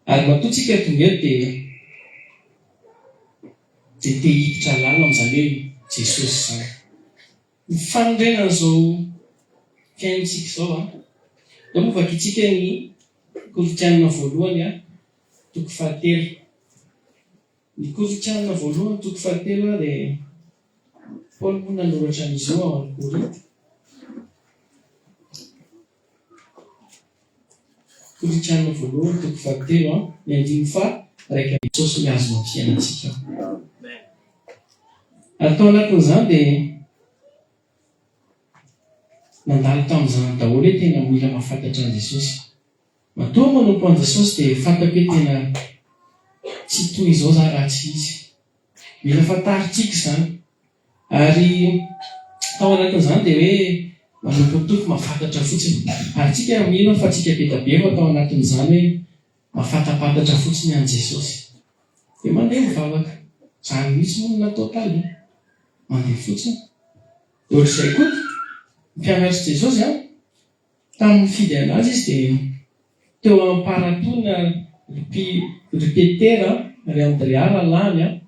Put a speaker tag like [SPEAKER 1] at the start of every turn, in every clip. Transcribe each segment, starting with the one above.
[SPEAKER 1] Ary matoa tsika tonga eto dia dia te hiditra lalina amin'izany hoe Jesosy izany. Ny fanorenan'izao fiainantsika izao an. Ndao moa vakintsika ny Korintianina voalohany an, toko fahatelo. Ny Korintianina voalohany toko fahatelo an dia Paoly moa nanoratra an'izy io ao any Korinto. Korintiana voalohany toko fahatelo an, ny andininy faha 11. Jesosy mihazona ny fiainantsika ao. Ary tao anatin'izany dia nandalo tamin'izany daholo hoe tena mila mahafantatra an'i Jesosy. Matoa manompo an'i Jesosy dia fantako hoe tena tsy toy izao za raha tsy Izy. Mila fantarintsika izany. Ary tao anatin'izany dia hoe manompo ny Tompo mahafantatra fotsiny. Ary tsika mino aho fa tsika be da be efa tao anatin'izany hoe mahafantampantatra fotsiny an'i Jesosy. Dia mandeha mivavaka. Izany mihitsy moa no natao taloha. Mandeha fotsiny. Dia ohatr'izay koa ny mpianatr'i Jesosy an. Tamin'ny nifidy an'azy izy dia teo am-paratoana ry ry Petera, ry Andrea rahalahiny an,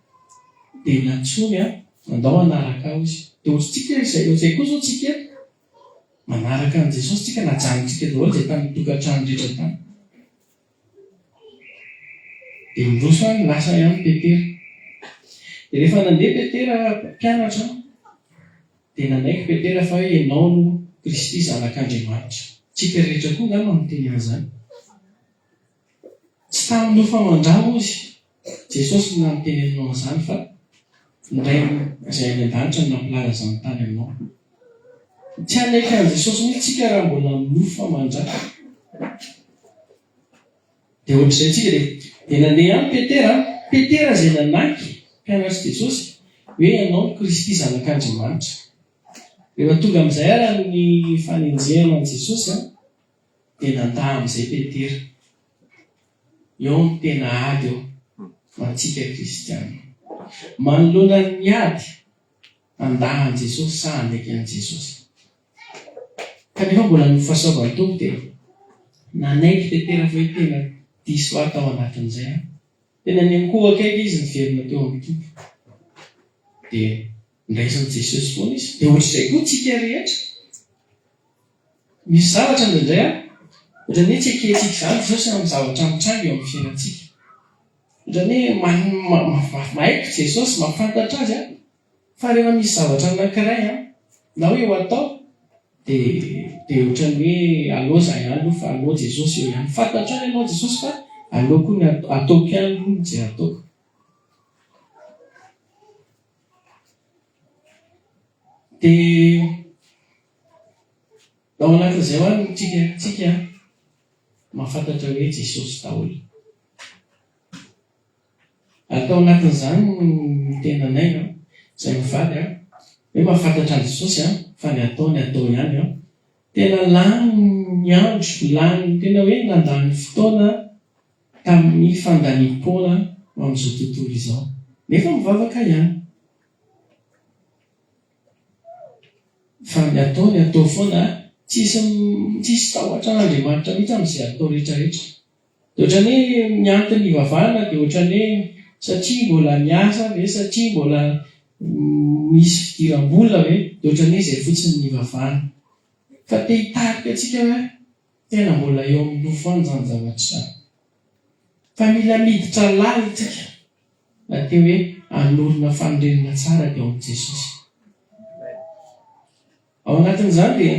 [SPEAKER 1] dia nantsoiny an, andao hanaraka ahy hoy izy. Dia ohatr'tsika izay ohatr'izay koa izao tsika eto, manaraka an'i Jesosy tsika, najanontsika daholo izay tany tokantrano rehetra tany. Dia niroso any, lasa ihany Petera. Dia rehefa nandeha Petera mpianatra, Dia nanaiky Petera fa hoe Ianao no Kristy Zanak'Andriamanitra. Tsika rehetra koa angamba miteny an'izany. Tsy tamin'ny nofo aman-dra hozy Jesosy no niteny aminao an'izany fa ny Rainy izay any an-danitra no nampilaza izany tany aminao. Tsy hanaiky an'i Jesosy mihitsy tsika raha mbola amin'ny nofo aman-dra. Dia ohatr'izay tsika dia dia nandeha ihany Petera, Petera izay nanaky mpianatr'i Jesosy hoe ianao no Kristy zanak'Andriamanitra. Rehefa tonga amin'izay ara ny fanenjehana an'i Jesosy an, dia nandà amin'izay Petera. Eo no tena ady eo ho antsika kristiana. Manoloana ny ady, handà an'i Jesosy sa hanaiky an'i Jesosy? Kanefa mbola noho fahasoavan'ny Tompo dia nanaiky Petera fa hoe tena diso aho tao anatin'izay aho. Tena niankohoka akaiky izy niverina teo amin'ny Tompo. Dia niraisin'i Jesosy foana izy. Dia ohatr'izay koa tsika rehetra. Misy zavatra indraindray an, ohatran'ny hoe tsy ekentsika izany Jesosy amin'ny zavatra mitranga eo amin'ny fiainantsika. Ohatran'ny hoe mahaiky Jesosy, mahafantatra azy an, Fa rehefa misy zavatra anankiray an, na hoe ho atao, dia dia ohatran'ny hoe aleo za ihany aloha fa aleo Jesosy eo ihany. Fantatro ihany ianao Jesosy fa aleo koa ny ataoko ihany aloha izay ataoko. Dia ao anatin'izay hoa ny tsika tsika mahafantatra hoe Jesosy daholo. Ary tao anatin'izany ny tenanay an, izay mivady an, hoe mahafantatra an'i Jesosy an, fa ny atao ny atao ihany an. Tena lany ny andro, lany, tena hoe nandany fotoana tamin'ny fandaniam-poana ho amin'izao tontolo izao. Nefa mivavaka ihany. Fa ny atao ny atao foana, tsisy tsisy tahotra an'Andriamanitra mihitsy amin'izay atao rehetrarehetra. Dia ohatran'ny hoe ny antony hivavahana dia ohatran'ny hoe satria mbola miasa ve, satria mbola misy fidiram-bola ve, dia ohatran'ny hoe izay fotsiny ny hivavahana. Fa te hitarika antsika hoe tena mbola eo amin'ny nofo any izany zavatra izany. Fa mila miditra lalina tsika na te hoe hanorina fanorenana tsara dia ao amin'i Jesosy. Ao anatin'izany dia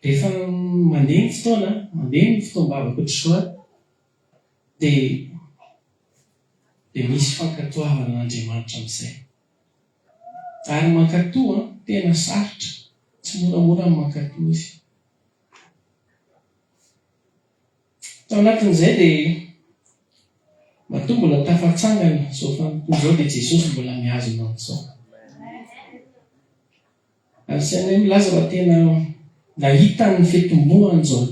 [SPEAKER 1] rehefa mandeha ny fotoana, mandeha ny fotoam-bavaka ohatr'izao dia dia misy fankatoavana an'Andriamanitra amin'izay. Ary mankatò an, tena sarotra, tsy moramora ny mankatò izy. Tao anatin'izay dia matoa mbola tafatsangana izao fanompoana izao dia Jesosy mbola mihazona an'izao. Ary sainay milaza fa tena nahita ny fitomboan'izao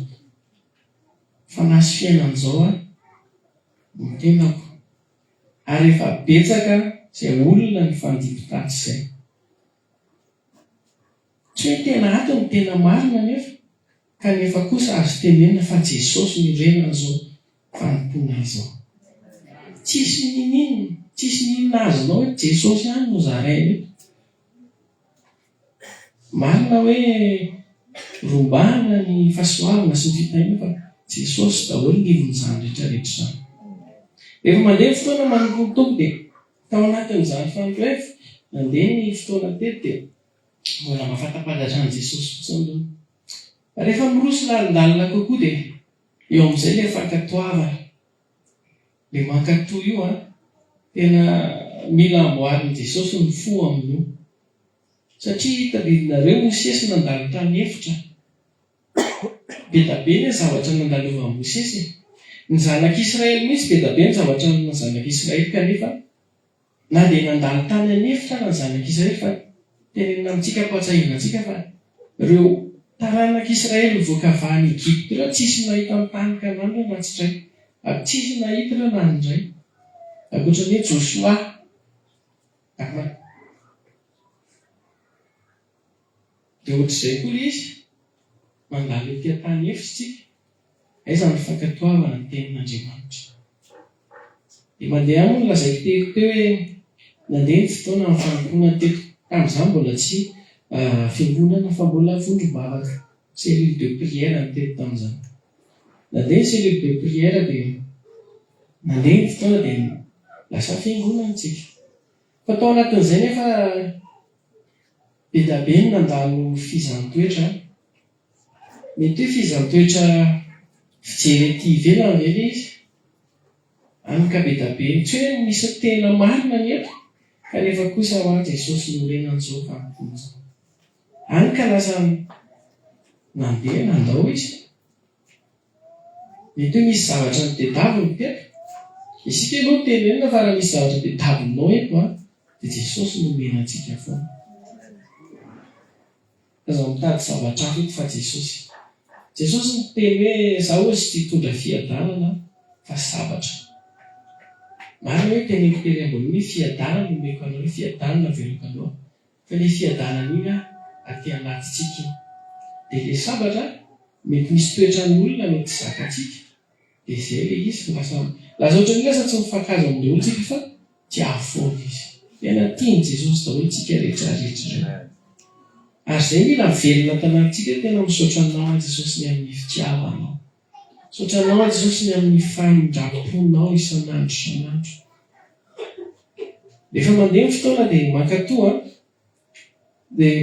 [SPEAKER 1] fanahy sy fiainana izao aho ny tenako. Ary efa betsaka izay olona nifandimby tatsy izay. Tsy hoe tena ato no tena marina anefa. Kanefa kosa azo tenenina fa Jesosy no iorenan'izao fanompoana izao. Tsisy niniana, tsisy ninona azonao eto, Jesosy ihany no zaraina eto. Marina hoe rombahana ny fahasoavana sy ny fitahiana fa Jesosy daholo ny ivon'izany rehetra rehetra izany. Rehefa mandeha ny fotoana manompo ny Tompo dia tao anatin'izany fanompoana bref, nandeha ny fotoana teto dia mbola mahafantapantatra an'i Jesosy fotsiny aloha. Rehefa miroso lalindalina kokoa dia eo amin'izay ilay fankatoavana. Ilay mankatò io an, tena mila amboarin'i Jesosy ny fo amin'io. Satria tadidinareo Mosesy nandalo tany efitra. Be da be ny zavatra nandalovan'i Mosesy e. Ny zanak'Israely mihitsy be da be ny zavatra ny zanak'Israely kanefa na dia nandalo tany an'efitra ara ny zanak'Israely fa tenenina amintsika ampahatsiahivina antsika fa ireo taranak'Israely nivoaka avy any Egypta ireo tsisy nahita ny tany Kanana ireo na tsy indray ary tsisy nahita ireo na indray ankoatra ny hoe Josoa namana. Dia ohatr'izay koa ilay izy, mandalo ety an-tany efitra isika, aiza ny fankatoavana ny tenin'Andriamanitra? Dia mandeha moa no lazaiko tery teo hoe nandeha ny fotoana ny fanompoana teto, tamin'izany mbola tsy fiangonana fa mbola vondrom-bavaka, cellule de prière ny teto tamin'izany. Nandeha ny cellule de prière dia nandeha ny fotoana dia lasa fiangonana isika. Fa tao anatin'izay nefa Be da be ny nandalo fizaham-toetra an! Mety hoe fizaham-toetra fijery ety ivelany ve ilay izy? Any ka be da be, tsy hoe misy tena marina ny eto, kanefa kosa hoa Jesosy niorenan'izao fanompoana izao. Any ka lasa nandeha nandao izy. Mety hoe misy zavatra notedaviny teto. Isika aloha tenenina fa raha misy zavatra tedavinao eto an, dia Jesosy no omena antsika foana. Aza mitady zavatra hafa eto fa Jesosy. Jesosy niteny hoe za hozy tsy hitondra fiadanana fa sabatra. Marina hoe teneniko tery ambony iny hoe fiadanana omeko anareo, fiadanana avelako anao. Fa ilay fiadanana iny an, aty anatintsika iny. Dia ilay sabatra, mety misy toetran'olona mety tsy zakantsika, dia izay ilay izy, lasa lasa ohatran'ny hoe lasa tsy mifankahazo amin'ilay olona tsika fa tiavo foana izy. Tena tian'i Jesosy daholo tsika rehetra rehetra ireo. Ary izay mila mivelona ato anatintsika hoe tena misaotra anao aho Jesosy ny amin'ny fitiavanao. Misaotra anao aho Jesosy ny amin'ny famindram-ponao isan'andro isan'andro. Rehefa mandeha ny fotoana dia mankatò an! Dia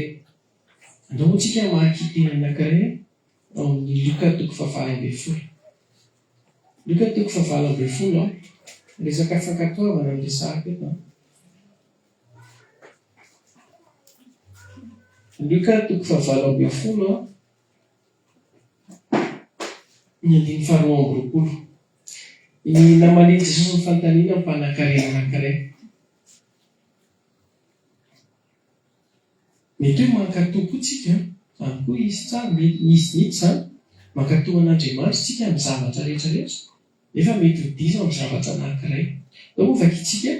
[SPEAKER 1] andao moa tsika hamaky teny anankiray ao amin'ny Lioka toko fahavalo ambin'ny folo. Lioka toko fahavalo ambin'ny folo an! Resaka fankatoavana no resahako eto an! Lioka toko fahavalo ambin'ny folo an! Ny andininy faharoa amby roapolo. Ny namalian'i Jesosy ny fanontaniana ny mpanankarena anankiray. Mety hoe mankatò koa tsika, izany koa izy tsara, mety misy mihitsy izany, mankatò an'Andriamanitra isika amin'ny zavatra rehetra rehetra, nefa mety ho diso amin'ny zavatra anankiray. Ndao moa vakintsika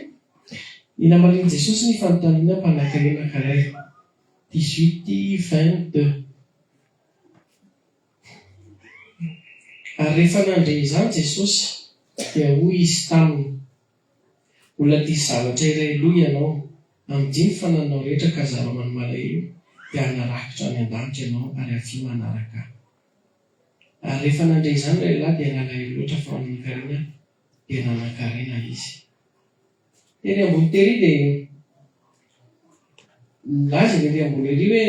[SPEAKER 1] ny namalian'i Jesosy ny fanontaniana mpanankarena anankiray. Dix-huit 22. Ary rehefa nandre izany Jesosy, dia hoy Izy taminy, Mbola diso zavatra iray loha ianao, amidio ny fanananao rehetra ka zarao ho an'ny malahelo, dia hanarakitra any an-danitra ianao, ary avia manaraka Ahy. Ary rehefa nandre izany ralehilahy dia nalahelo loatra fa nanan-karena dia nanan-karena izy. Tery ambony tery dia nilaza ilay ery ambony ery hoe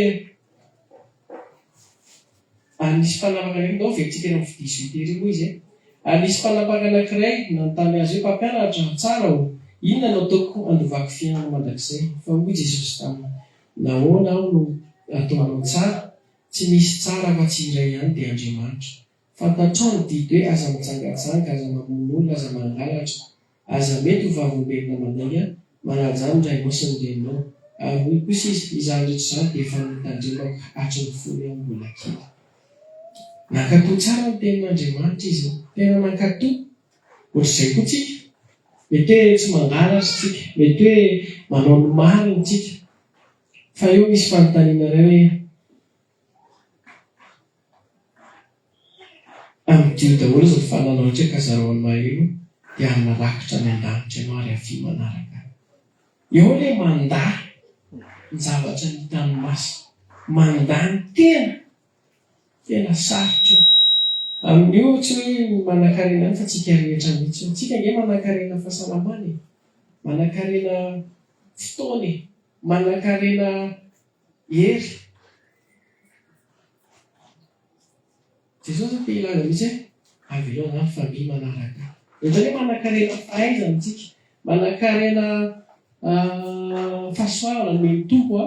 [SPEAKER 1] ary nisy mpanapaka anankiray, ndao averintsika ery amin'ny 18 ery moa izy e. Ary nisy mpanapaka anankiray nanontany azy hoe, Mpampianatra tsara ô, inona no ataoko handovako fiainana mandrakizay? Fa hoy Jesosy taminy, Nahoana aho no ataonao tsara? Tsy misy tsara afa-tsy iray ihany dia Andriamanitra. Fantatrao ny didy hoe aza mijangajanga, aza mamono olona, aza mangalatra, aza mety ho vavolombelona mandainga, manajà ny rainao sy ny reninao. Ary hoy kosa izy, Izany rehetra izany dia efa notandremako hatry ny fony aho mbola kely. Nankatò tsara ny tenin'Andriamanitra izy. Tena nankatò. Ohatr'izay koa tsika. Mety hoe tsy mangalatra isika, mety hoe manao ny marina isika. Fa eo misy fanontaniana iray hoe. Amidio daholo izao fananao rehetra ka zarao an'i Mahelo dia hanana rakitra any an-danitra ianao ary avia manaraka ahy. Eo ilay mandà ny zavatra ny hitan'ny maso. Mandà ny tena. Tena sarotra io. Amin'io tsy hoe ny manankarena ihany fa tsika rehetra mihitsy io. Tsika ange manankarena fahasalamana e. Manankarena fotoana e. Manankarena hery. Jesosy te hilaza mihitsy hoe avelao izany fa mi manaraka ahy. Ohatran'ny hoe manankarena fahaizana isika, manankarena fahasoavana nomen'ny Tompo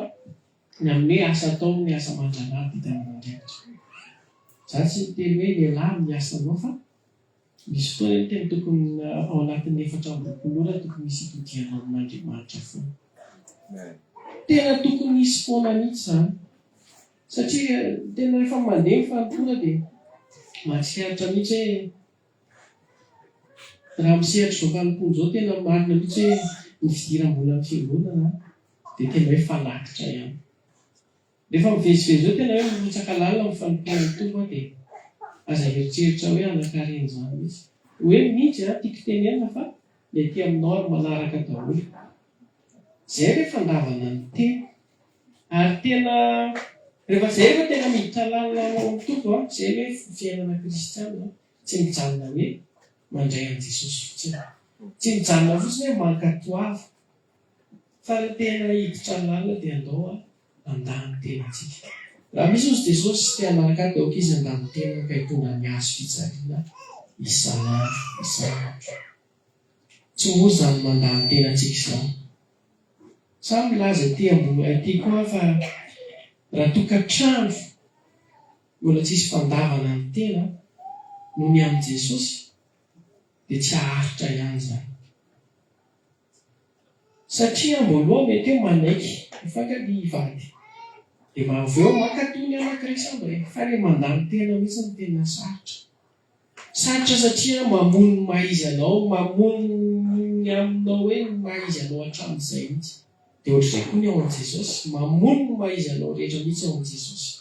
[SPEAKER 1] ny amin'ny hoe asa atao ny asa aman-draharaha vita amin'Andriamanitra. Za tsy miteny hoe mialà amin'ny asanao fa misy fotoana anie tena tokony ao anatin'ny 24 ora tokony hisy hitodianao amin'Andriamanitra foana. Tena tokony hisy foana mihitsy izany. Satria tena rehefa mandeha ny fanompoana dia mahatsikaritra mihitsy hoe raha amin'ny sehatr'izao fanompoana izao tena marina mihitsy hoe ny fidiram-bola amin'ny fiangonana dia tena hoe fanatitra ihany. Rehefa mivezivezy eo tena hoe mirotsaka lalina amin'ny fanompoana ny Tompo aho dia aza eritreritra hoe hanankarena izany mihitsy. Hoe mihitsy an, tiako tenenina fa ny aty amin'ny nord manaraka daholo. Izay ve fandavana ny tena? Ary tena rehefa zay rehefa tena miditra lalina ao amin'ny Tompo an, zay hoe fiainana kristiana tsy mijanona hoe mandray an'i Jesosy fotsiny. Tsy mijanona fotsiny hoe mankatoava. Fa raha tena hiditra lalina dia andao handà ny tenantsika. Raha misy ozy Jesosy te hanaraka ahy dia aoka izy handà ny tenany ka hitondra ny hazo fijaliana isan'andro isan'andro. Tsy mora izany mandà ny tenantsika izany. Samy milaza ety ambony ety koa fa raha tokantrano mbola tsisy fandavana ny tena noho ny amin'i Jesosy dia tsy haharitra ihany izany. Satria am-boalohany mety hoe manaiky mifankatia hivady dia avy eo mankato ny anankiray samby iray fa ilay mandà ny tena mihitsy no tena sarotra. Sarotra satria mamono ny maha izy anao, mamono ny aminao hoe ny maha izy anao hatramin'izay mihitsy. Dia ohatr'izay koa ny ao amin'i Jesosy, mamono ny maha izy anao rehetra mihitsy ao amin'i Jesosy.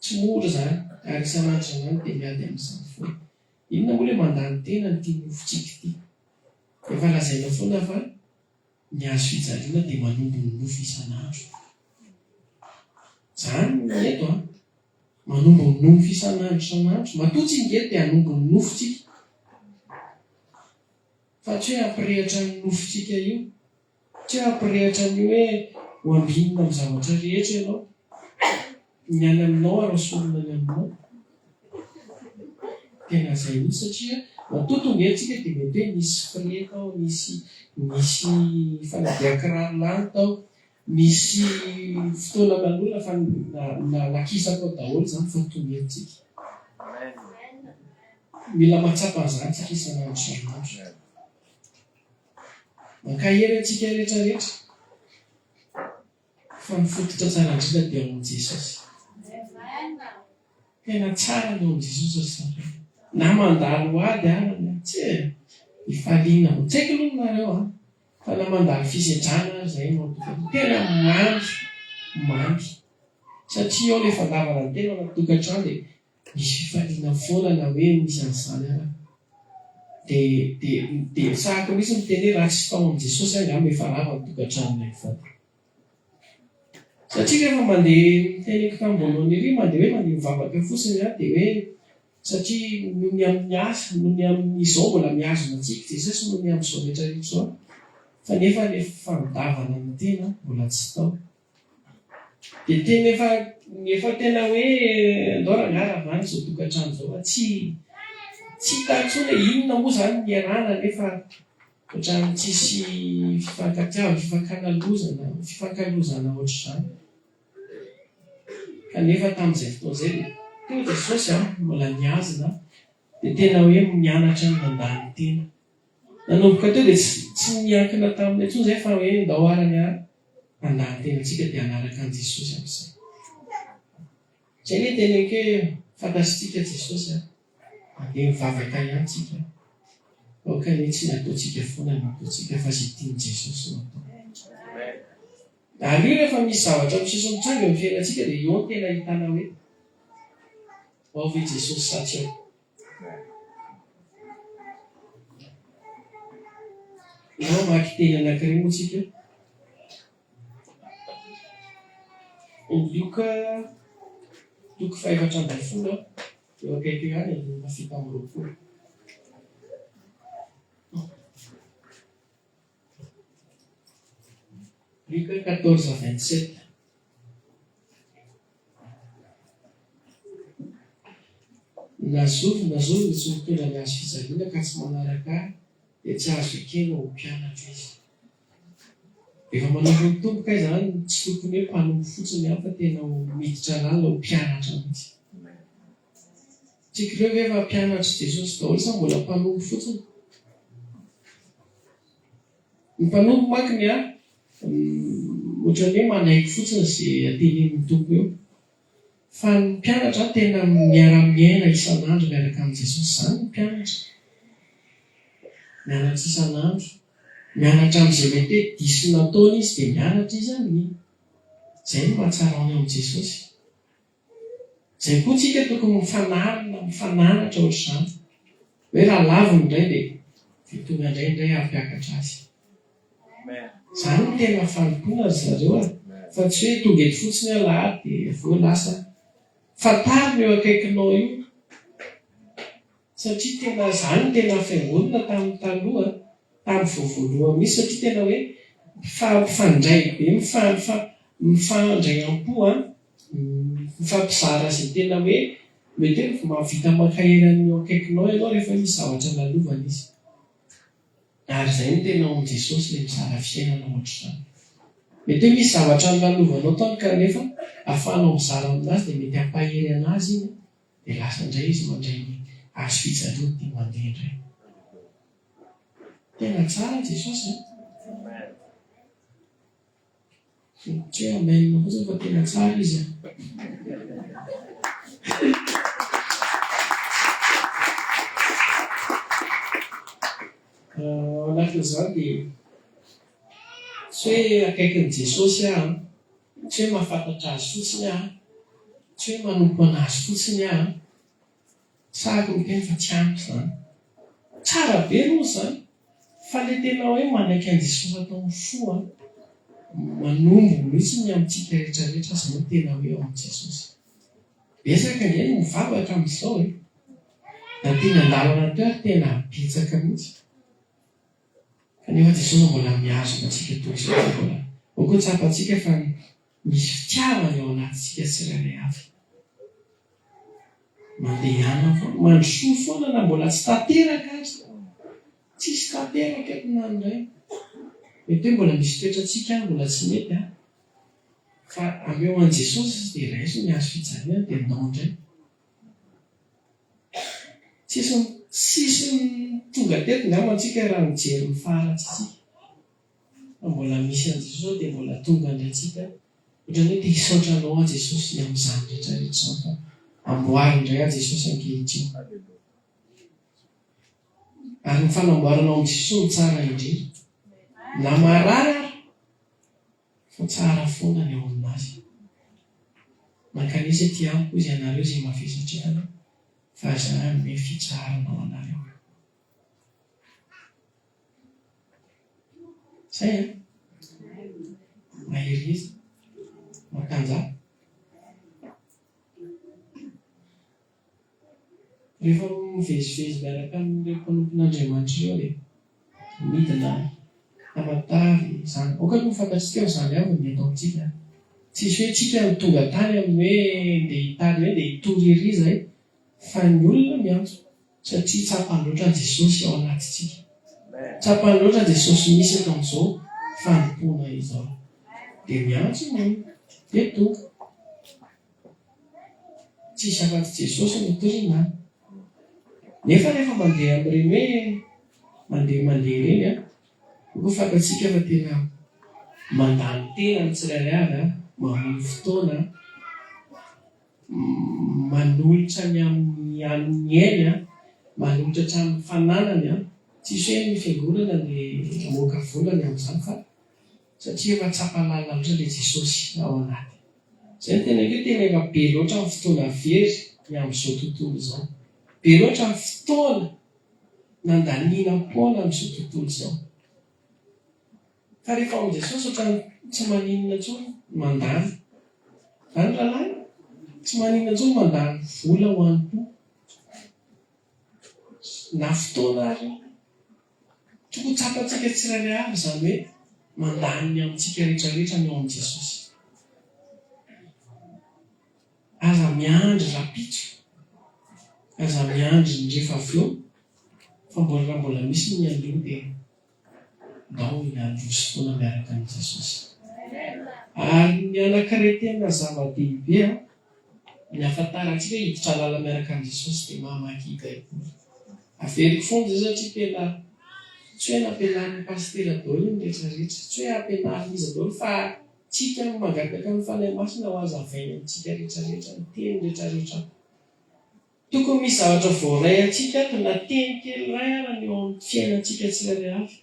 [SPEAKER 1] Tsy mora izany, ary isan'andro isan'andro dia miady amin'izany foana. Inona moa ilay mandany tena an'ity nofontsika ity? Efa lazaina foana fa ny hazo fijaliana dia manombo ny nofo isan'andro. Izany ny eto an! Manombo ny nofo isan'andro isan'andro. Matoa tsy nge dia hanombo ny nofontsika. Fa tsy hoe hampirehatra ny nofontsika io. Tsy hoe hampirehatra ny hoe ho ambinina amin'ny zavatra rehetra ianao. Ny any aminao ary asorina ny aminao. Tena izay mihitsy satria matoa tonga eto tsika dia mety hoe nisy frais tao, nisy nisy fanadian-kiraro lany tao. Misy fotoana manolana fa nakisako ao daholo izany fa toherintsika. Mila mahatsapa an'izany tsika isan'andro isan'andro. Mankahery antsika rehetra rehetra fa ny fototra tsara indrindra dia ao amin'i Jesosy. Tena tsara ny ao amin'i Jesosy ry zareo. Na mandalo ady ara ny tsy ifaliana. Tsy haiko aloha nareo an. Fa na mandalo fisedrana ary zay no tokony tena mamy mamy satria ao le fandavana ny tena anaty tokantrano dia misy fifaliana foana na hoe misy an'izany ara de de de sahako mihitsy miteny hoe raha tsy tao amin'i Jesosy aho angamba efa rava ny tokantranonay mivady satria rehefa mandeha niteneniko tamin'ny voalohany ery mandeha hoe mandeha mivavaka fotsiny aho dia hoe Satria noho ny amin'ny asa, noho ny amin'izao mbola mihazona antsika Jesosy noho ny amin'izao rehetra rehetra izao, fa nefa ilay fandavana ny tena mbola tsy tao. Dia tena efa efa tena hoe andao rangahy ravana izao tokantrano izao fa tsy tsy hita intsony hoe inona moa izany ny iarahana nefa ohatran'ny tsisy fifankatiavana, fifankanalozana, fifankalozana ohatr'izany. Kanefa tamin'izay fotoana izay dia teo Jesosy an, mbola nihazona, dia tena hoe nianatra ny nandà ny tena. Nanomboka teo dia tsy tsy niankina taminy intsony izay fa hoe ndao ary ny handà ny tenantsika dia hanaraka an'i Jesosy amin'izay. Izay ilay teneniko hoe fantatsika Jesosy an, andeha mivavaka ihany tsika. Aoka anie tsy ny ataontsika foana no ataontsika fa izay tian'i Jesosy no atao. Ary io rehefa misy zavatra miseho sy mitranga eo amin'ny fiainantsika dia eo no tena ahitana hoe ao ve Jesosy sa tsy ao. Ndao hamaky teny anankiray moa tsika. Lioka toko fahefatra ambin'ny folo, eo akaiky eo ihany, andininy fahafito amby roapolo. Lioka 14 27. Na zovy na zovy no tsy mitondra ny hazo fijaliana ka tsy manaraka ahy dia tsy azo ekena ho mpianatro izy. Rehefa manompo ny Tompo kay izany tsy tokony hoe mpanompo fotsiny ihany fa tena ho miditra lalina ho mpianatra mihitsy. Tsika ireo ve efa mpianatr'i Jesosy daholo sa mbola mpanompo fotsiny? Ny mpanompo manko ny ahy ohatran'ny hoe manaiky fotsiny izay atenenin'ny Tompo eo. Fa ny mpianatra tena miara-miaina isan'andro miaraka amin'i Jesosy. Izany ny mpianatra. Mianatra isan'andro. Mianatra amin'izay mety hoe diso nataony izy dia mianatra izy amin'iny. Izay no mahatsara ny ao amin'i Jesosy. Izay koa tsika tokony mifanarina, mifananatra ohatr'izany. Hoe raha laviny indray dia dia tonga indray indray hampiakatra azy. Izany no tena fanompoana ry zareo a! Fa tsy hoe tonga eto fotsiny aho alahady dia avy eo lasa. Fantaro ny eo akaikinao io. Satria tena izany no tena fiangonana tamin'ny taloha, tamin'ny vao voalohany mihitsy satria tena hoe mifandray be, mifandray am-po an, mifampizara izay tena hoe mety hoe mahavita mankahery an'ny eo akaikinao ianao rehefa misy zavatra lalovana izy. Ary izay no tena ao amin'i Jesosy ilay mizara fiainana ohatr'izany. Mety hoe misy zavatra nolalovanao tany kanefa ahafahanao mizara aminazy dia mety hampahery anazy iny Dia lasa indray izy mandray ny hazo fijaliana dia mandeha indray. Tena tsara Jesosy an! Tsy hoe amen fotsiny fa tena tsara izy an! Ao anatin'izany dia tsy hoe akaikin'i Jesosy aho an! Tsy hoe mahafantatra azy fotsiny aho, tsy hoe manompo an'azy fotsiny aho, sahako miteny fa tsy ampy izany. Tsara be aloha izany, fa ilay tena hoe manaiky an'i Jesosy atao amin'ny fo an, manombo mihitsy ny amintsika rehetra rehetra, izay no tena hoe ao amin'i Jesosy. Betsaka ange no mivavaka amin'izao e! Na teny an-dalana teo ary tena betsaka mihitsy. Kanefa Jesosy mbola mihazona antsika toy izao dia mbola ao koa tsapantsika fa misy fitiavany ao anatintsika tsirairay avy. Mandehana foana, mandrosoa foana na mbola tsy tanteraka aza. Tsisy tanteraka eto na ny iray. Mety hoe mbola misy toetrantsika any mbola tsy mety an. Fa ameo an'i Jesosy izy dia raiso ny hazo fijaliana dia ndao indray. Tsisy tsisy tonga teto ngamba antsika raha nijery ny faharatsiantsika. Fa mbola misy an'i Jesosy ao dia mbola tonga indray tsika. Ohatran'ny hoe te hisaotra anao aho Jesosy ny amin'izany rehetra rehetra izany fa amboary indray aho Jesosy ankehitriny. Ary ny fanamboarana ao amin'i Jesosy no tsara indrindra. Na marary ary Fa tsara foana ny ao aminazy. Mankanesa ety amiko izy ianareo izay mavesatra entana fa izaho hanome fitsaharana ho anareo. Zay an! Mahereza, matanjaha. Rehefa mivezivezy miaraka amin'ireo mpanompon'Andriamanitra ireo dia midina Tamatave izany. Aoka aloha ho fantatsika fa izany avy ny eto amintsika. Tsisy hoe tsika no tonga tany amin'ny hoe ndeha hitady hoe ndeha hitory ery izahay fa ny olona miantso satria tsapany loatra an'i Jesosy ao anatintsika. Tsapany loatra Jesosy misy eto amin'izao fanompoana izao. Dia miantso ny olona dia tonga. Tsisy afa-tsy Jesosy no torina an! Nefa rehefa mandeha amin'ireny hoe mandeha mandeha ireny an, koa fantatsika fa tena mandany tena ny tsirairay avy an, mamono fotoana an, manolotra ny amin'ny amin'ny ainy an, manolotra hatramin'ny fananany an, tsisy hoe ny fiangonana dia hamoaka vola ny amin'izany fa satria efa tsapa lalina loatra ilay Jesosy ao anaty. Izay no tena hoe tena efa be loatra ny fotoana very ny amin'izao tontolo izao. Be loatra ny fotoana nandaniana poana amin'izao tontolo izao. Fa rehefa ao amin'i Jesosy ohatran'ny tsy maninona intsony ny mandany. Zany rahalahy? Tsy maninona intsony mandany vola ho an'ny Tompo. Na fotoana ary. Tokony ho tsapantsika tsirairay avy izany hoe mandany ny amintsika rehetra rehetra ny ao amin'i Jesosy. Aza miandry rahampitso, aza miandry ny rehefa avy eo fa mbola raha mbola misy ny mialoha dia ndao hiandroso foana miaraka amin'i Jesosy. Ary ny anankiray tena zava-dehibe an, ny ahafantarantsika hoe hiditra lalina miaraka amin'i Jesosy dia mamaky Baiboly. Averiko foana izay satria tena tsy hoe nampianarin'ny pasitera daholo ny rehetra rehetra, tsy hoe ampianarin'iza daholo fa tsika no mangataka ny Fanahy Masina ho hazavainy amintsika rehetra rehetra ny teny rehetra rehetra. Tokony misy zavatra voaray antsika ato na teny kely iray ara ny eo amin'ny fiainantsika tsirairay avy.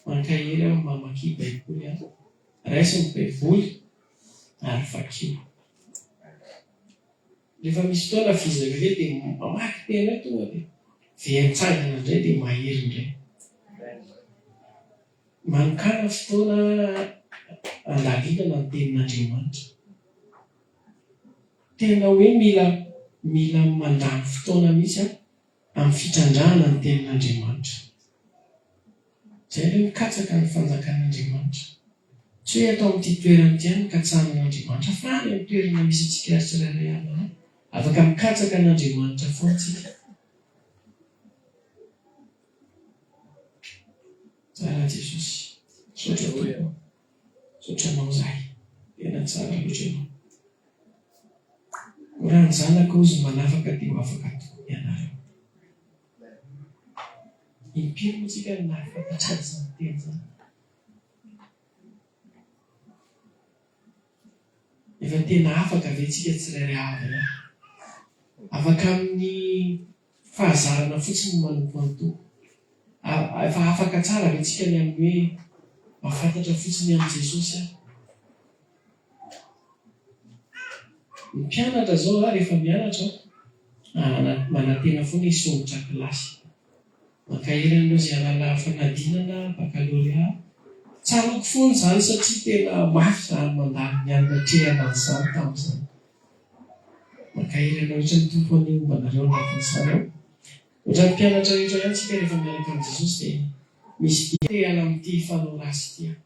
[SPEAKER 1] Mankahery aho mamakia Baiboly an. Raiso ny Baiboly ary vakio. Rehefa misy fotoana vizaka kely dia mamaky teny eo tonga dia very mitsangana indray dia mahery indray. Manokàna fotoana handalinana ny Tenin'Andriamanitra. Tena hoe mila mila mandany fotoana mihitsy an, amin'ny fitrandrahana ny Tenin'Andriamanitra. Izay ilay mikatsaka ny fanjakan'Andriamanitra. Tsy hoe ato amin'ity toerana ity ihany no katsahana an'Andriamanitra fa any amin'ny toerana misy antsika tsirairay avy any. Afaka mikatsaka an'Andriamanitra foana isika. Tsara Jesosy. Misaotra Tompo. Misaotra Anao izahay. Tena tsara loatra Ianao. Koa raha ny Zanaka hozy no manafaka dia ho afaka tokoa ianareo. Impiry moa tsika no nahafantatra an'izany teny izany? Efa tena afaka ve tsika tsirairay avy eo? Afaka amin'ny fahazarana fotsiny ny manompo an'i Tompo. Efa afaka tsara ve tsika ny amin'ny hoe mahafantatra fotsiny amin'i Jesosy aho? Ny mpianatra izao a, rehefa mianatra manantena foana hisondrotra kilasy. Mankahery an'ireo izay hanala fanadinana baccalauréat. Tsaroako foana izany satria tena mafy izany mandalo ny anatrehana an'izany tamin'izany. Mankahery anareo rehetra ny Tompo anie homba anareo anatin'izany ao. Ohatran'ny mpianatra rehetra ihany tsika rehefa miaraka amin'i Jesosy dia misy dia te hiala amin'ity fanao ratsy ity aho.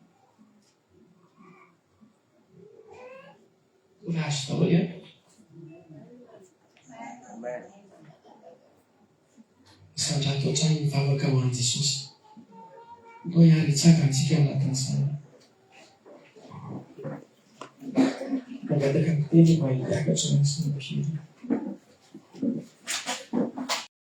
[SPEAKER 1] Courage daholo an. Asandrato hatrany ny vavaka ho an'i Jesosy. Ndao hiary hitsangana isika ao anatin'izany. Mangataka ny mpitendry mba hiakatra sy ny mpihira.